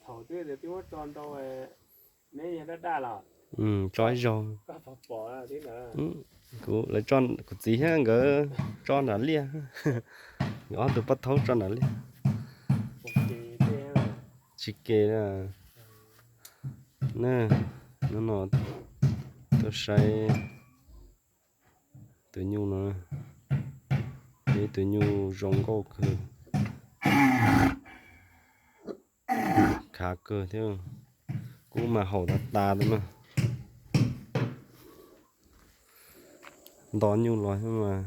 Haum twb tias twb muab tso ntau, neb yog daj daj los? Tso ib zaug. Kuv, lawv, kuv txiv thiab nkawd tso nram liaj. Nkawd ob tug pab thaub tso nram liaj. Tsis ke na. Hnub no tuaj saib tus nyuj no, ib tug nyuj zoo nkauj kawg, khav kawg thiab. Kub mas haum tas tas li na. Nto nyuj los mas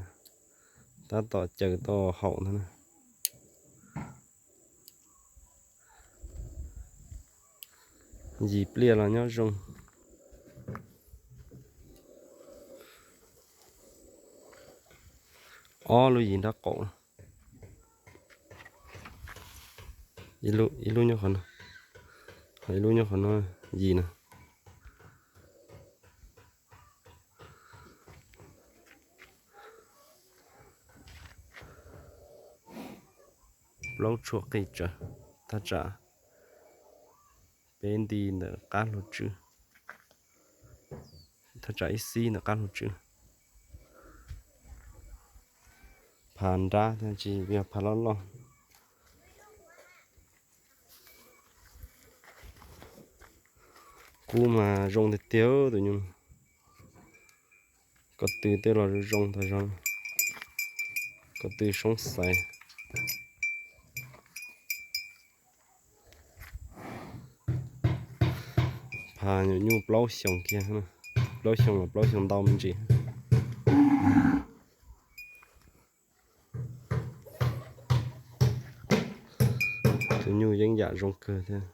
tab tom caws tau haum ntag na. Yim pliaj los nyob zoo. Ob lub yim nraub qaum. Ib lub nyob qhov no, ib lub nyob qhov no, yim na. Plaub tshuam qis tsawv, thaj tsam peb nti ntawm qab hlua tswb, thaj tsam ib xib ntawm qab hlua tswb. Phav nrab tsis yog phav loj loj. Kub mas zoo tiag tiag tus nyuj. Ko tw tej los zoo tag zog, ko tw soob xaiv. Phav nyuam nyuj plaub xyoos kiag, plaub xyoos los plaub xyoos ntau me ntsis. Tus nyuj yeeb yam zoo kawg thiab.